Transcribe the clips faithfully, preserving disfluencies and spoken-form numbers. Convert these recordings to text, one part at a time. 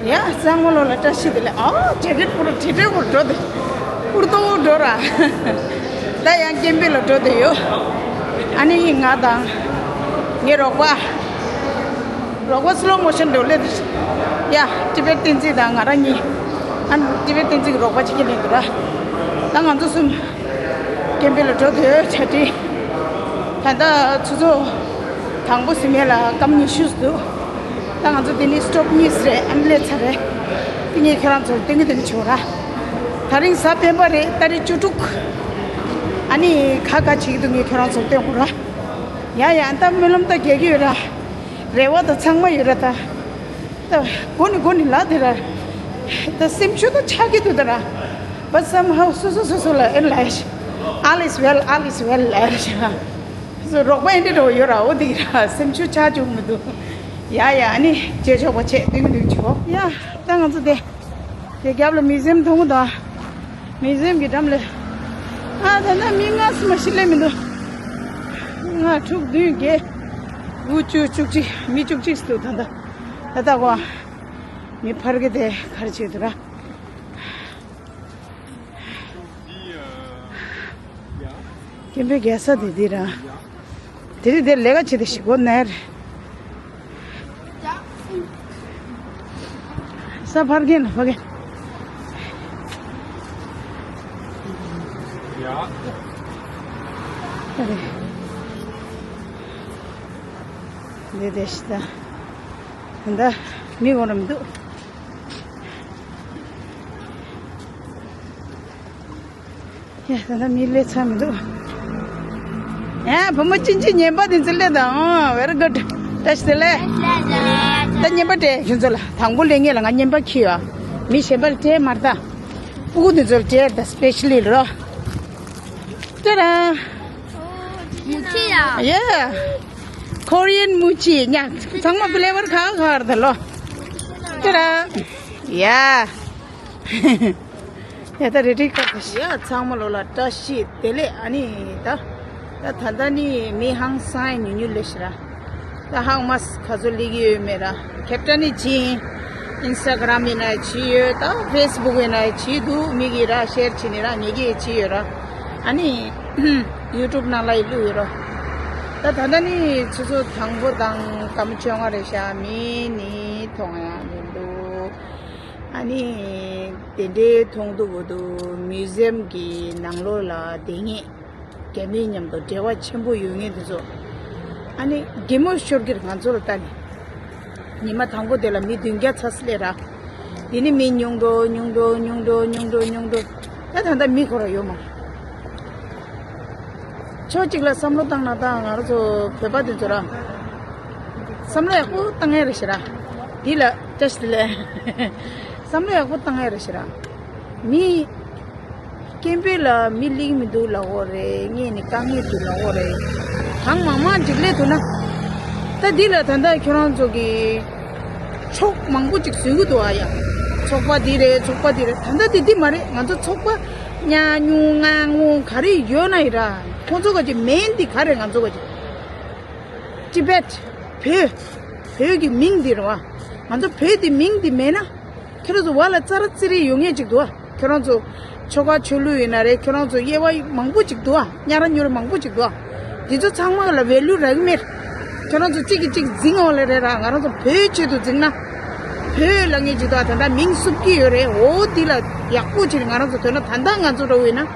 ཡ། གཙང་མ་ལོ་ལ་བཀྲ་ཤིས་བདེ་ལེགས། ཨོ་ཇེ་ཀེཊ་པུར་ཁྲི་ཁྲི་པུར་འགྲོ་དེ། པུར་ཏོ་འགྲོ་ར། ད་ཡང་ཀེམ་པེ་ལ་འགྲོ་དེ་ཡོད། ཨ་ནི་ང་དང་། ངའི་རོགས་པ། རོགས་པ་སི་ལོ་མོ་ཤན་འགྲོ་ལེ། ཡ། ཏི་བེད་བསྟན་འཛིན་དང་ང་རང་གཉིས། ཨ་ནི་ཏི་བེད་བསྟན་འཛིན་གྱི་རོགས་པ་གཅིག་ཁྱེར་ནས་འདུག་ར། ད་ང་ཚོ་གསུམ། ཀེམ་པེ་ལ་འགྲོ་དེ་ཡོད་ཆ་ཏི། ད་ལྟ་ཆུ་ཚོད་དང་པོ་ཟིན་མེད་ལ་སྐམ་ཉི་ཤུ་འདུག་ད་ང་ཚོ་འདི་ནི་སི་ཊོབ་གཉིས་རེད། ཨ་ནི་སླེབས་ཚར་རེད། དེ་ངས་ཁྱོད་རང་ཚོར་སྟོན་གི་དེ་ནི་བྱོས་ར། ད་རིང་གཟའ་སྤེན་པ་རེད། ཏ་རིག་བཅུ་དྲུག་ཨ་ནི་ཁ་ཁ་བྱེད་ཀྱི་འདུག་ངས་ཁྱོད་རང་ཚོར་སྟོན་དགོས་ར། ཡ་ཡ། ད་སྨོན་ལམ་ད་རྒྱག་གི་ཡོད་ར། རེ་བ་ད་ཚང་མ་ཡོད་ར་ད། ད་མགོ་ནི་མགོ་ནི་ལ་དེ་ར། ད་སེམས་ཤུགས་ད་ཆག་གི་འདུག་ད་ར། But somehow སོ་སོ་སོ་སོ་ལ་ཨེ་ལ་ཡ་ཤི། All is well, all is well ལ་ཡ་ཤི། སོ་རོགས་པ་ཨེ་འདྲ་འགྲོ་ཡོད་ར། འོ་དེ་ར་སེམས་ཤུགས་ཆག་བཅུག་མི་འདུག་ཡ་ཡ། ཨ་ནི་རྗེས་ཕྱོགས་པ་ཆེ་དུས་མི་འདུག་ཆོག་ཡ། ད་ང་ཚོ་དེ། དེ་རྒྱབ་ལ་མིའུ་ཛི་ཡམ་མཐོང་གི་འདུག་མིའུ་ཛི་ཡམ་གྱི་འགྲམ་ལ། ཨ་ད་ནི་མི་ལྔ་ཙམ་མ་ཤི་ལེ་མི་འདུག་ལྔ་དྲུག་བདུན་བརྒྱད། དགུ་བཅུ་བཅུ་གཅིག་མི་བཅུ་གཅིག་ཙམ་འདུག་ད་ད་ད་ད་གོ་ཨ། མི་ཕར་གི་དེ་ག་རེ་བྱེད་འདུག་ར། ཀེམ་པེ་རྒྱལ་ས་དེ་འདི་ར། དེ་རིང་དེར་ལས་ཀ་བྱེད་དེ་ཞིག་གོ་ནར། ས་ཕར་གན་ལ་ཕ་གན། ཡ། འདི་དེ་ཤི་ད། ད་མི་འོང་ར་མི་འདུག་ཡ། ད་ལྟ་མི་སླེབས་ཚར་མི་འདུག་ཡ། བུ་མོ་ཅིན་ཅིན་ཉན་པ་དེ་ཚོ་སླེབས་དང་། ཨོ་very good. བཀྲ་ཤིས་བདེ་ལེགས། ད་ཉན་པ་སྤྲད་ཁྱོད་ཚོ་ལ། དང་པོ་སླེབས་ངེས་ལ་ང་ཉན་པ་ཁྱི་ཡོད། མི་གཞན་པ་ལ་སྤྲད་མར་ད། སྤུ་གུ་དེ་ཚོ་ལ་སྤྲད་ད་སི་པེ་ཤལ་ལི་རོ། ཏེ་ར། མུ་ཁྱི་ཡ། Yeah. Korean མུ་ཁྱི་ཉ། ཚང་མ་ཕི་ལེ་བར་ཁ་ཁ་ར་ད་ལོ། ཏེ་ར། ཡ། ཡ་ད་རེ་ཌི་ཀ་ད་ཤི། ཡ་ཚང་མ་ལོ་ལ་བཀྲ་ཤིས་བདེ་ལེགས། ཨ་ནི་ད། ད་ད་ལྟ་ནི་མི་ཧང་སང་ཉུ་ཉུ་ལེ་ཤི་ར། ད་ཧང་མ་སི་ཁ་ཚོ་ལི་གི་ཡོད་མེད་ར། ཁེབ་ཏ་ནི་ཅི། ཨིན་སི་ཊ་གྷ་རམ་ཡིན་ན་ཅི་ཡོད། ད་ཕེ་སི་བུག་ཡིན་ན་ཅི་འདུག་མི་གི་ར་ཤེར་བྱེད་ནི་ར། ངེད་ཀྱི་ཅི་ཡོད་ར། ཨ་ནི་ཡུ་ཊུབ་ནང་ལ་ཡི་བླུག་ཡོད་ར། ད་ད་ལྟ་ནི་ཆུ་ཚོད་དང་པོ་དང་སྐར་མ་བཅོ་ལྔ་རེད་ཤག་མི་ནི་མཐོང་ཡ་མི་འདུག་ཨ་ནི་དེ་འདྲའི་མཐོང་འདུག་གོ་འདུག་མིའུ་ཛི་ཡམ་གྱི་ནང་ལོགས་ལ་བསྡད་མཁན་རྒྱ་མིའི་མཉམ་དུ་འབྲེལ་བ་ཆེན་པོ་ཡོད་མཁན་དེ་ཚོ། ཨ་ནི་གད་མོ་ཤོར་གྱི་རེད་ང་ཚོ་ལ་ལྟ་ནས། ཉི་མ་དང་པོ་དེ་ལ་མི་བདུན་བརྒྱ་ཚ་སི་ལེ་ར། དེ་ནི་མི་ཉུང་འགྲོ་ཉུང་འགྲོ་ཉུང་འགྲོ་ཉུང་འགྲོ་ཉུང་འགྲོ། ད་ད་ལྟ་མི་ཁོ་ར་ཡོད་མ་རེད། ཕྱོགས་གཅིག་ལ་བསམ་བློ་བཏང་ན་ད་ང་རང་ཚོ་བོད་པ་དེ་ཚོ་ར། བསམ་བློ་ཡག་པོ་བཏང་ཡ་རེད་ཤི་ར། འདི་ལ་བཀྲ་ཤིས་བདེ་ལེགས། བསམ་བློ་ཡག་པོ་བཏང་ཡ་རེད་ཤི་ར། མི། སྐད་འབོད་ལ་མི་སླེབས་མི་འདུག་ལབ་ཀྱི་ཡོད་རེད། ངས་ནི་དཀའ་ངལ་འདུག་ལབ་ཀྱི་ཡོད་རེད། གང་མང་མང་ཅིག་སླེབས་ཐུབ་ན། ད་འདི་ལ་ད་ལྟ་ཁྱོད་རང་ཚོ་གི་ཕྱོགས་མང་པོ་ཅིག་བཟོ་གི་འདུག་ཨ་ཡ། ཚོགས་པ་འདི་རེད་ཚོགས་པ་འདི་རེད། ད་ལྟ་འདི་འདི་མ་རེད། ང་ཚོ་ཚོགས་པ་ཉག་ཉུང་ང་ངོ་ག་རེ་ཡོད་ན་ཡི་ར། ཁོང་ཚོ་ག་ཅིག་མེན་འདི་ག་རེད། ང་ཚོ་ག་ཅིག་ཏི་བེད། བོད། བོད་ཀྱི་མིང་འདི་རེད་བ། ང་ཚོ་བོད་འདི་མིང་འདི་མེད་ན། ཁྱོད་རང་ཚོ་བ་ལ་ཙ་ར་ཙི་རི་ཡོང་ངེས་ཅིག་འདུག་ཨ། ཁྱོད་རང་ཚོ་ཆོལ་ཁ་ཆོས་ལུགས་ཡིན་ན་རེད། ཁྱོད་རང་ཚོ་དབྱེ་བ་མང་པོ་ཅིག་འདུག་ཨ། ཉ་ར་ཉོ་ར་མང་པོ་ཅིག་འདུག་ཨ། དེ་ཚོ་ཚང་མ་ལ་ཝེ་ལུ་རག་གི་མེད། ཁྱོད་རང་ཚོ་གཅིག་གིས་གཅིག་འཛིང་འོང་ལེ་རེད་ར། ང་རང་ཚོ་བོད་ཆེད་དུ་འཛིང་ན། བོད་ལ་ངེས་ཅིག་འདུག་ཨ། ད་ལྟ་མིང་བསུབ་ཀྱི་ཡོད་རེད། འོ་དེ་ལ་ཡག་པོ་བྱས་ནས་ང་རང་ཚོ་དོན་ན་ད་ལྟ་ང་ཚོ་འདྲ་བོ་ཡིན་ན།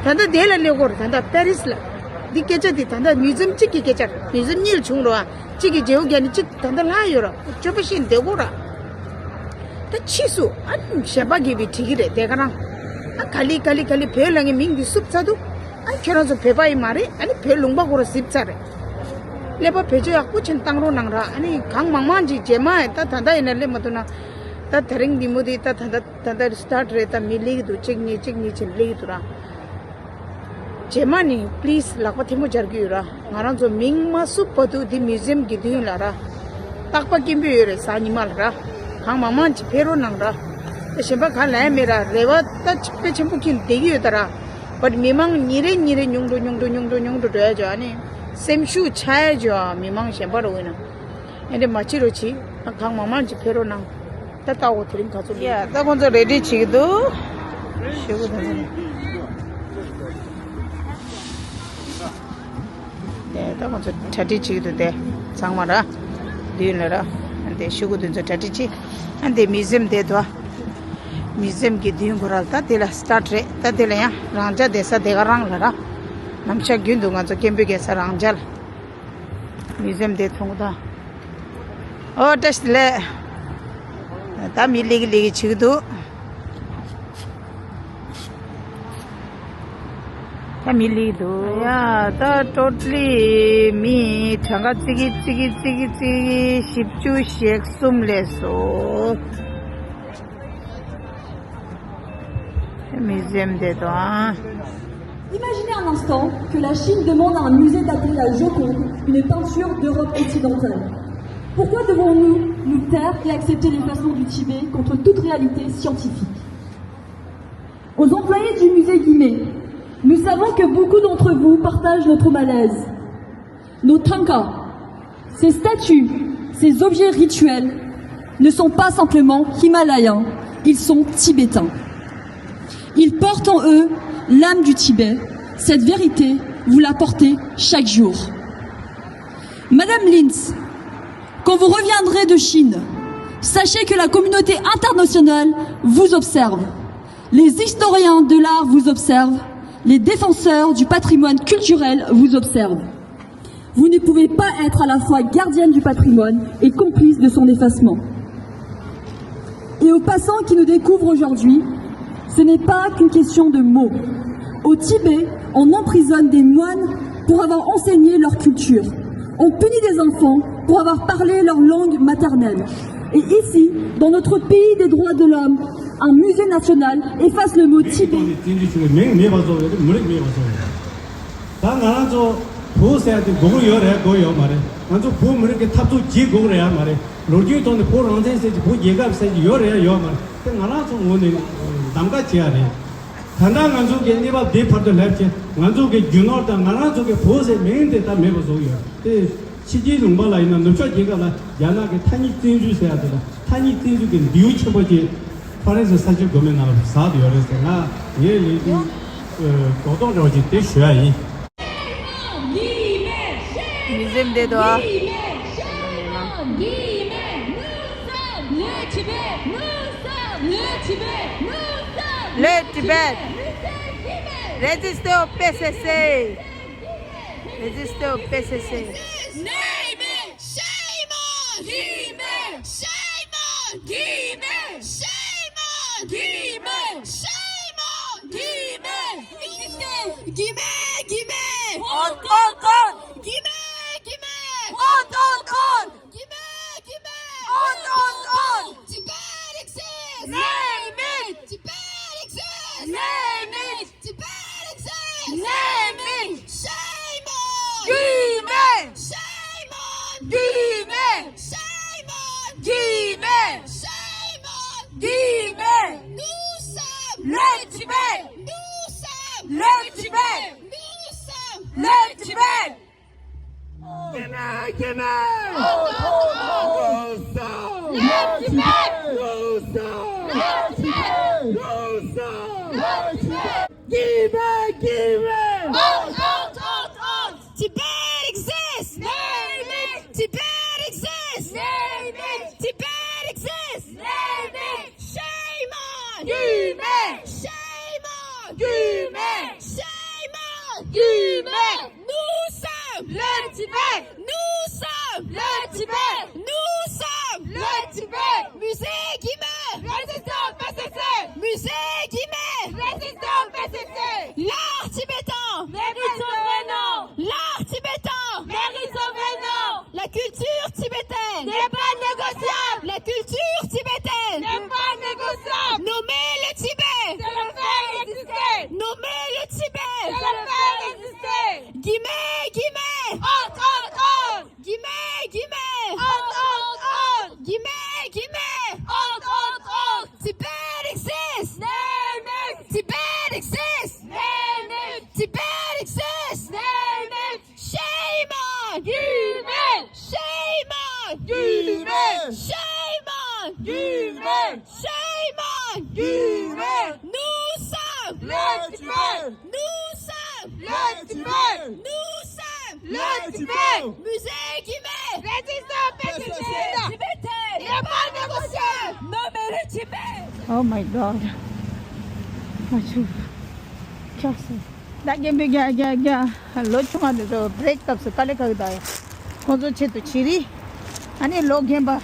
ད་ལྟ་དེ་ལ་སླེབས་དགོས་རེད། ད་ལྟ་པེ་རིས་ལ། འདི་སྐད་ཆ་འདི་ད་ལྟ་མིའུ་ཛི་ཡམ་གཅིག་གི་སྐད་ཆ་རེད། མིའུ་ཛི་ཡམ་གཉིས་ལ་བྱུང་རོགས་ཨ། གཅིག་གི་རྗེ་བོ་རྒྱ་ནི་གཅིག་ད་ལྟ་ལྷག་ཡོད་ར། སྤྱོད་པ་ཤེས་བསྡད་དགོས་ར། ད་ཕྱིས་སུ་ཨ་གཞན་པ་གིས་བི་བྲིས་ཀྱི་རེད་དེ་ག་རང་། ཨ་ག་ལི་ག་ལི་ག་ལི་བོད་ལ་ངའི་མིང་འདི་བསུབ་ཚར་འདུག་ཨ་ཁྱོད་རང་ཚོ་བོད་པ་ཡིན་མ་རེད། ཨ་ནི་བོད་ལུང་པ་ཁོ་ར་ཟིབ་ཚར་རེད། ཀླད་པ་བེད་སྤྱོད་ཡག་པོ་བྱས་ནས་བཏང་རོགས་གནང་ར། ཨ་ནི་གང་མང་མང་ཅིག་རྗེས་མ་ད་ད་ལྟ་ཡིན་ན་སླེབས་མ་ཐུབ་ན། ད་དེ་རིང་འདི་མོ་འདི་ད་ད་ད་ད་ད་སི་ཊར་ཊི་རེད། ད་མི་སླེབས་ཀྱི་འདུག་གཅིག་གཉིས་གཅིག་གཉིས་བྱས་ནས་སླེབས་ཀྱི་འདུག་ར། རྗེས་མ་ནི་པི་ལི་སི་ལག་པ་ཐལ་མོ་སྦྱར་གྱི་ཡོད་ར། ང་རང་ཚོ་མིང་མ་བསུབ་བར་དུ་འདི་མིའུ་ཛི་ཡམ་གྱི་མདུན་ལ་ར། རྟག་པ་སྐད་འབོད་ཡོད་རེད་གཟའ་ཉི་མ་ལ་ར། གང་མང་མང་ཅིག་ཕེབས་རོགས་གནང་ར། ད་གཞན་པ་ག་ལ་ཡང་མེད་ར། རེ་བ་ད་དཔེ་ཆེན་པོ་འཁྱེར་བསྡད་ཀྱི་ཡོད་ད་ར། བཊ་མི་མང་ཉིན་རེ་ཉིན་རེ་ཉུང་འགྲོ་ཉུང་འགྲོ་ཉུང་འགྲོ་ཉུང་འགྲོ་འགྲོ་ཡ་ཅོ། ཨ་ནི་སེམས་ཤུགས་ཆག་ཡ་ཅོ། མི་མང་གཞན་པ་ར་འོ་ཡིན་ན། ཨེ་འདྲ་མ་བྱེད་རོགས་གྱིས། ད་གང་མང་མང་ཅིག་ཕེབས་རོགས་གནང་། ད་ལྟ་འོ་དེ་རིང་ག་ཚོད། ཡ་ད་ཁོང་ཚོ་རེ་ཌི་བྱེད་ཀྱི་འདུག་ཞུ་གི་འདུག་ད་ད་ཁོང་ཚོ་གྲ་སྒྲིག་བྱེད་ཀྱི་འདུག་དེ་ཚང་མ་ར་མདུན་ལ་ར། ཨ་འདི་ཤོག་གུ་འདི་ཚོ་གྲ་སྒྲིག་བྱེད། ཨ་འདི་མིའུ་ཛི་ཡམ་དེ་དོ། མིའུ་ཛི་ཡམ་གྱི་མདུན་གོ་ར་ལ་ད་དེ་ལ་སི་ཊར་ཊི་རེད། ད་དེ་ལ་ཡང་རང་འཇགས་བསྡད་ས་དེ་ག་རང་ལ་ར། ནམ་ཞག་རྒྱུན་དུ་ང་ཚོ་སྐད་འབོད་རྒྱག་ས་རང་འཇགས་ལ། མིའུ་ཛི་ཡམ་དེ་མཐོང་གི་ད། ཨོ་བཀྲ་ཤིས་བདེ་ལེགས། ད་མི་ལི་གི་ལི་གི་བྱེད་ཀྱི་འདུག་ད་མི་ལི་འདུག་ཡ་ད་ཊོ་ཊ་ལི་མི་གྲངས་ཀ་ཙི་གི་ཙི་གི་ཙི་གི་ཙི་གི་བཞི་བཅུ་ཞེ་གསུམ་སླེབས་སོང་། མིའུ་ཛི་ཡམ་དེ་དང་། Imaginez un instant que la Chine demande à un musée d'appeler la Joconde une peinture d'Europe occidentale. Pourquoi devons-nous nous taire et accepter l'effacement du Tibet contre toute réalité scientifique ? Aux employés du musée Guimet, nous savons que beaucoup d'entre vous partagent notre malaise. Nos thangka, ces statues, ces objets rituels ne sont pas simplement himalayens, ils sont tibétains. Ils portent en eux l'âme du Tibet. Cette vérité, vous la portez chaque jour. Madame Lins, quand vous reviendrez de Chine, sachez que la communauté internationale vous observe. Les historiens de l'art vous observent. Les défenseurs du patrimoine culturel vous observent. Vous ne pouvez pas être à la fois gardienne du patrimoine et complice de son effacement. Et aux passants qui nous découvrent aujourd'hui, ce n'est pas qu'une question de mots. Au Tibet, on emprisonne des moines pour avoir enseigné leur culture. On punit des enfants pour avoir parlé leur langue maternelle. Et ici, dans notre pays des droits de l'homme, un musée national efface le mot Tibet. བཙན་འཛུལ་བྱུང་བའི་མིང་མེད་པ་བཟོ་བའི་མི་རིགས་མེད་པ་བཟོ་བའི། ད་ང་རང་ཚོ་བོད་ཟེར་ཡ་དེ་དགོས་ཀྱི་ཡོད་རེད་དགོས་ཡོད་མ་རེད། ང་ཚོ་བོད་མི་རིགས་ཀྱི་འཐབ་རྩོད་བྱེད་དགོས་ཀྱི་རེད་ཡ་མ་རེད། ལོ་རྒྱུས་ཐོག་ནས་བོད་རང་བཙན་ཟེར་གྱི་བོད་རྒྱལ་ཁབ་ཟེར་གྱི་ཡོད་རེད་ཡ་ཡོད་མ་རེད། དེ་ང་རང་ཚོ་ངོས་ནས་གདམ་ག་བྱེད་ཡ་རེད། ད་ལྟ་ང་ཚོ་གི་གནས་བབ་དེ་བར་དུ་སླེབས་ཚེ་ང་ཚོ་གི་རྒྱུ་ནོར་དང་ང་རང་ཚོ་གི་བོད་ཟེར་མིང་དེ་ད་མེད་པ་བཟོ་གི་ཡོད་དེ། ཕྱི་རྒྱལ་ལུང་པ་ལ་ཡིན་ན་ནུབ་ཕྱོགས་རྒྱལ་ཁབ་ལ་རྒྱ་ནག་གི་ཐ་སྙད་བཙན་འཛུལ་ཟེར་ཡ་དེ་ལ་ཐ་སྙད་བཙན་འཛུལ་གྱི་མདེའུ་ཆེན་པོ་ཅིག་ཧྥ་རན་སི་ས་ཆའི་སྒོ་མའི་ནང་ལ་ཟག་བསྡད་ཡོད་རེད་ཟེར། ང་ངའི་ལས་དོན་རྡོག་རྡོག་འདྲ་བོ་ཅིག་དེ་ཞུ་ཡ་ཡིན། མིའུ་ཛི་ཡམ་དེ་དོ། Le Tibet, nous sommes le Tibet, nous sommes le Tibet. Résistez au P C C. Résistez au P C C. Name it! Shame on Guimet! Shame on Guimet! Shame on Guimet! Shame on Guimet! Guimet! Guimet! Honte, honte, honte! Guimet! Guimet! Honte, honte, honte! Guimet! Guimet! Honte, honte, honte! Tibet exists! Name it! Tibet exists! Name it! Tibet exists! Name it! Shame on Guimet! Shame on Guimet! Shame on Guimet! Shame on Guimet! Nous sommes le Tibet! Nous sommes le Tibet! Nous sommes le Tibet! Guimet, Guimet! Nous sommes le Tibet! Nous sommes le Tibet! Nous sommes le Tibet! Guimet, Guimet! Honte, honte, honte, honte! Tibet exists! Name it! Tibet exists! Name it! Tibet exists! Name it! Shame on Guimet! Shame on Guimet! Shame on Guimet! Nous sommes le Tibet! Nous sommes le Tibet! Nous sommes le Tibet! Musée Guimet! Résistez au P C C! Musée Guimet! Résistez au P C C! L'art tibétain! Mérite son vrai nom! L'art tibétain! Mérite son vrai nom! La culture tibétaine n'est pas négociable. La culture tibétaine n'est pas négociable. Nommer le Tibet, c'est le faire exister. Nommer le Tibet, c'est le faire exister. Guimet, Guimet. Honte, honte, honte. Guimet, Guimet. Honte, honte, honte. Guimet, Guimet. Honte, honte, honte. Tibet exists. Name it. Tibet exists. Name it. Tibet exists. Name it. Shame on Guimet! Shame on Guimet! Shame on Guimet! Tibet. Nous sommes les Tibétaires. Nous sommes les Tibétaires. Nous sommes les Tibétaires. Musée Guimet. Résistance pacifique. Tibétaire. N'est pas négociable. Non mais le Tibet. Oh my God. ཨ་ཆུ། ཁྱོད་སུ། ད་སྐད་འབོད་རྒྱག་རྒྱག་རྒྱག་ལོ་ཆུང་བ་འདི་ཚོ་བྷི་རེག་སྐབས་སུ་དཀའ་ལས་ཁག་གི་ད་ཡ། ཁོང་ཚོ་ཆེད་དུ་བྱེད་རིགས། ཨ་ནི་ལོ་རྒན་པ།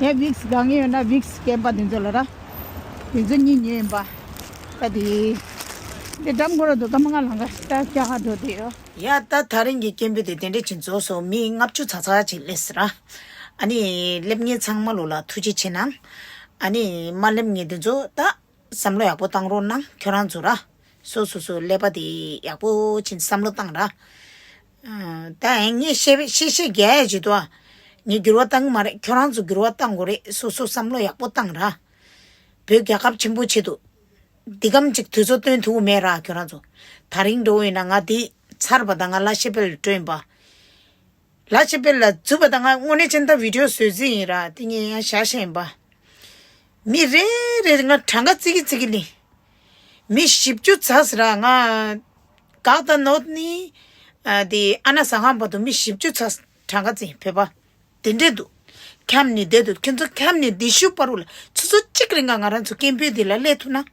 ངས་བིགས་དགའ་ངེས་ཡོད་ན་བིགས་རྒན་པ་འདི་ཚོ་ལ་ར། འདི་ཚོ་གཉིས་ཉོས་ཡིན་པ། ད་དེ། འདི་འགྲམ་སྐོར་དུ་སྐར་མ་ལྔ་ལང་ག་ད་སྐྱ་ཁ་འགྲོ་དེ་ཡོད། ཡ་ད་ད་རིང་གི་སྐད་འབོད་དེ་དེ་འདྲས་ཅིག་རྫོགས་སོང་། མི་ལྔ་བཅུ་ཚ་ཚ་ཅིག་སླེབས་སོང་ར། ཨ་ནི་སླེབས་མཁན་ཚང་མ་ལོ་ལ་ཐུགས་རྗེ་ཆེ་གནང་། ཨ་ནི་མ་སླེབས་མཁན་དེ་ཚོ་ད། བསམ་བློ་ཡག་པོ་བཏང་རོགས་གནང་ཁྱོད་རང་ཚོ་ར། སོ་སོ་སོ་ཀླད་པ་དེ་ཡག་པོ་ཕྱིན་བསམ་བློ་བཏང་ར། ཨ། ད་ངས་བཤད་བཤད་བཤད་རྒྱག་ཡ་ཅིག་འདུག་ཨ། ངས་འགྱུར་བ་བཏང་གི་མ་རེད། ཁྱོད་རང་ཚོ་འགྱུར་བ་བཏང་དགོས་རེད། སོ་སོ་བསམ་བློ་ཡག་པོ་བཏང་ར། བོད་རྒྱལ་ཁབ་ཆེན་པོ་ཆེད་དུ། འདི་གམ་ཅིག་དུས་ཚོད་སྟོན་ཐུབ་མེད་ར་ཁྱོད་རང་ཚོ། ད་རིང་འགྲོ་ཡིན་ན་ང་འདི་ཚར་བ་དང་ང་ལ་ཤེས་པེལ་སྤྲོད་ཡིན་པ། ལ་ཆེ་པེ་ལ་འཛུལ་བ་དང་ང་དངོས་གནས་ཅན་ད་བི་ཌིའོ་བཟོས་རྩིས་ཡིན་ར། དེ་ངས་ཡང་བཞག་བཞག་ཡིན་པ། མི་རེ་རེ་ང་གྲངས་ཀ་བརྩི་གི་བརྩི་གི་ལི། མི་བཞི་བཅུ་ཚ་ཟེར་ར་ང་། འགག་ད་ནོར་ནི། ཨ་དེ་ཨ་ན་ཟ་ཁང་བར་དུ་མི་བཞི་བཅུ་ཚ་གྲངས་ཀ་བརྩི་བོད་པ། དེ་འདྲས་འདུག་ཁམས་ནི་བསྡད་འདུག་ཁྱོད་ཚོ་ཁམས་ནི་བསྡད་ཤུག་པ་རུ་ལ་ཆུ་ཚོད་གཅིག་རིང་ག་ང་རང་ཚོ་སྐད་འབོད་འདི་ལ་སླེབས་ཐུབ་ན།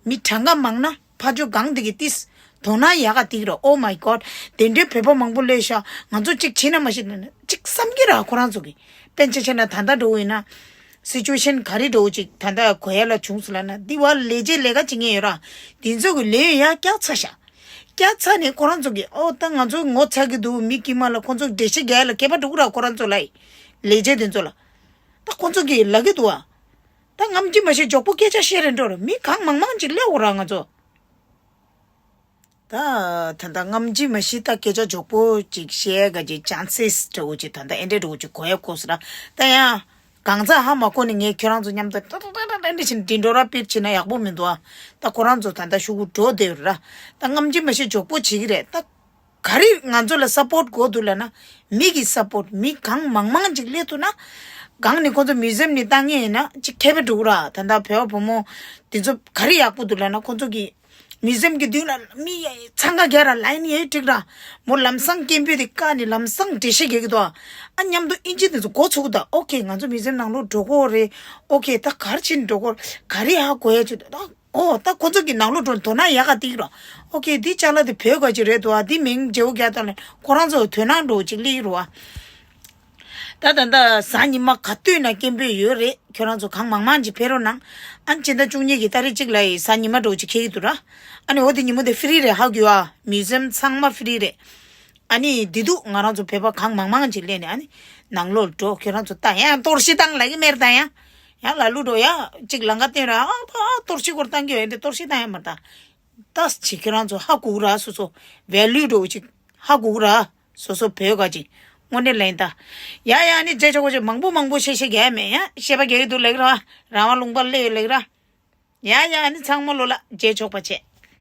མི་གྲངས་ཀ་མང་ན་ཕ་ཇོ་གང་དེ་གི་ཏིས། དོ་སྣང་ཡག་ག་ཏིག་ར། Oh my God། དེ་འདྲའི་བོད་པ་མང་པོ་སླེབས་ཤག་ང་ཚོ་གཅིག་བྱེད་ན་མ་ཤེས་ན་གཅིག་བསམ་གི་ར་ཁོ་རང་ཚོ་གི། དཔེ་ཆ་བྱས་ན་ད་ལྟ་འགྲོ་ཡིན་ན། སི་ཅུ་ཨེ་ཤན་ག་རེ་འགྲོ་ཅིག་ད་ལྟ་གོ་ཡ་ལ་བྱུང་སོང་ལབ་ན་འདི་བ་ལས་བྱེད་ལས་ཀ་བྱེད་མཁན་ཡོད་ར། དེ་ཚོ་གི་ལས་ཡོད་ཡ་སྐྱག་ཚ་ཤག་སྐྱག་ཚ་ནས་ཁོ་རང་ཚོ་གི་ཨོ་ད་ང་ཚོ་ངོ་ཚ་གི་འདུག་མི་དཀྱུས་མ་ལ་ཁོ་ཚོ་འགྲེལ་བཤད་རྒྱག་ཡ་ལ་མཁས་པ་འགྲོ་གི་ར་ཁོ་རང་ཚོ་ལ། ལས་བྱེད་དེ་ཚོ་ལ། ད་ཁོ་ཚོ་གི་ལབ་གི་འདུག་བ། ད་ངམ་གྱི་མ་ཤེས་མགྱོགས་པོ་སྐད་ཆ་བཤད་རན་འགྲོ་ར་མི་གང་མང་མང་ཅིག་སླེབས་འོ་ར་ང་ཚོ། ད་ད་ད་ངམ་གྱི་མ་ཤེས་ད་སྐད་ཆ་མགྱོགས་པོ་ཅིག་བཤད་ག་ཅིག་ཅན་སིས་འདྲ་བོ་ཅིག་ད་ད་ཨེ་འདྲ་འདྲ་བོ་ཅིག་གོ་ཡ་གོ་ས་ར། ད་ཡང་གང་ཚ་ཧ་མ་གོ་ནི་ངས་ཁྱོད་རང་ཚོ་མཉམ་དུ་ད་ད་ད་ད་ད་འདྲ་ཅིག་འདི་འགྲོ་ར་པིར་བྱེད་ན་ཡག་པོ་མི་འདུག་ཨ། ད་ཁོ་རང་ཚོ་ད་ད་ཤུ་གུ་འགྲོ་བསྡད་ཡོད་ར། ད་ངམ་གྱི་མ་ཤེས་མགྱོགས་པོ་བྱེད་ཀྱི་རེད་ད། ག་རེ་ང་ཚོ་ལ་སཔོར་ཊི་དགོས་འདུག་ལབ་ན། མི་གི་སཔོར་ཊི་མི་གང་མང་མང་ཅིག་སླེབས་ཐུབ་ན། གང་ནས་ཁོ་ཚོ་མིའུ་ཛི་ཡམ་ནས་བཏང་ངེས་ཡིན་ན་ཅིག་ཁེ་བེ་འགྲོ་གི་ར། ད་ལྟ་བོད་བུ་མོ་དེ་ཚོ་ག་རེ་ཡག་པོ་འདུག་ལབ་ན་ཁོ་ཚོ་གི་མིའུ་ཛི་ཡམ་གི་མདུན་ལ་མི་འཚང་ཁ་རྒྱག་ར་ལའིན་ཡོད་འགྲིག་ར། མོ་ལམ་སང་སྐད་འབོད་དེ་བཀག་ནས་ལམ་སང་འགྲེལ་བཤད་རྒྱག་གི་འདུག་ཨ། ཨ་མཉམ་དུ་ཨིན་ཇི་དེ་ཚོ་མགོ་ཚུགས་གི་འདུག་ཨོ་ཁེ་ང་ཚོ་མིའུ་ཛི་ཡམ་ནང་ལོགས་འགྲོ་གི་ཡོད་རེད། ཨོ་ཁེ་ད་ག་རེ་བྱས་ནས་འགྲོ་གི་ཡོད་རེད། ག་རེ་ཧ་གོ་ཡ་བྱེད་འདུག་ད། ཨོ་ད་ཁོ་ཚོ་གི་ནང་ལོགས་འགྲོ་དོ་སྣང་ཡག་ག་ཏིག་རོ། ཨོ་ཁེ་འདི་ཅ་ལག་དེ་བོད་ག་ཅིག་རེད་དོ་ཨ། འདི་མིང་བརྗེ་བོ་རྒྱག་དང་ལས་ཁོ་རང་ཚོ་དོ་སྣང་འགྲོ་ཅིག་སླེབས་རོ་ཨ། ད་ད་ད་གཟའ་ཉི་མ་ག་དུས་ན་སྐད་འབོད་ཡོད་རེད། ཁྱོད་རང་ཚོ་གང་མང་མང་ཅིག་ཕེབས་རོགས་གནང་། ཨ་ནི་སྤྱི་ཟླ་བཅུ་གཉིས་ཀྱི་ཏ་རིག་གཅིག་ལ་ཡི་གཟའ་ཉི་མ་འགྲོ་ཅིག་འཁེལ་གི་འདུག་ར། ཨ་ནི་འོ་དེ་ཉིན་མོ་དེ་ཧྥི་རི་རེད་ཧ་གོ་ཨ། མིའུ་ཛི་ཡམ་ཚང་མ་ཧྥི་རི་རེད། ཨ་ནི་འདི་དུས་ང་རང་ཚོ་བོད་པ་གང་མང་མང་ཅིག་སླེབས་ནས་ཨ་ནི་ནང་ལོགས་འགྲོ། ཁྱོད་རང་ཚོ་ད་ཡང་གཏོར་བཤིག་བཏང་ལབ་ཀྱི་མེད་ད། ཡང་ཡང་ལ་ལུ་འགྲོ་ཡ་གཅིག་ལམ་ཁ་བསྟན་ར་ཨ་ཕ་ཨ་གཏོར་བཤིག་སྐོར་བཏང་གི་ཡོད་འདི་གཏོར་བཤིག་བཏང་ཡ་མ་ད། ད་ཅི་ཁྱོད་རང་ཚོ་ཧ་གོ་ར་སོ་སོ་ཝེ་ལུ་འགྲོ་ཅིག་ཧ་གོ་ར་སོ་སོ་བོད་ག་ཅིག་དངོས་གནས་ལན་ད། ཡ་ཡ་ཨ་ནི་རྗེས་ཆོག་གོ་ཅིག་མང་པོ་མང་པོ་བཤད་བཤད་རྒྱག་ཡ་མེད། ཡ་བཤད་པ་རྒྱག་གི་འདུག་ལབ་ཀྱི་ར། རང་དབང་ལུང་པ་སླེབས་ཡོད་ལབ་ཀྱི་ར། ཡ་ཡ་ཨ་ནི་ཚང་མ་ལོ་ལ་རྗེས་ཆོག་པ་བྱས།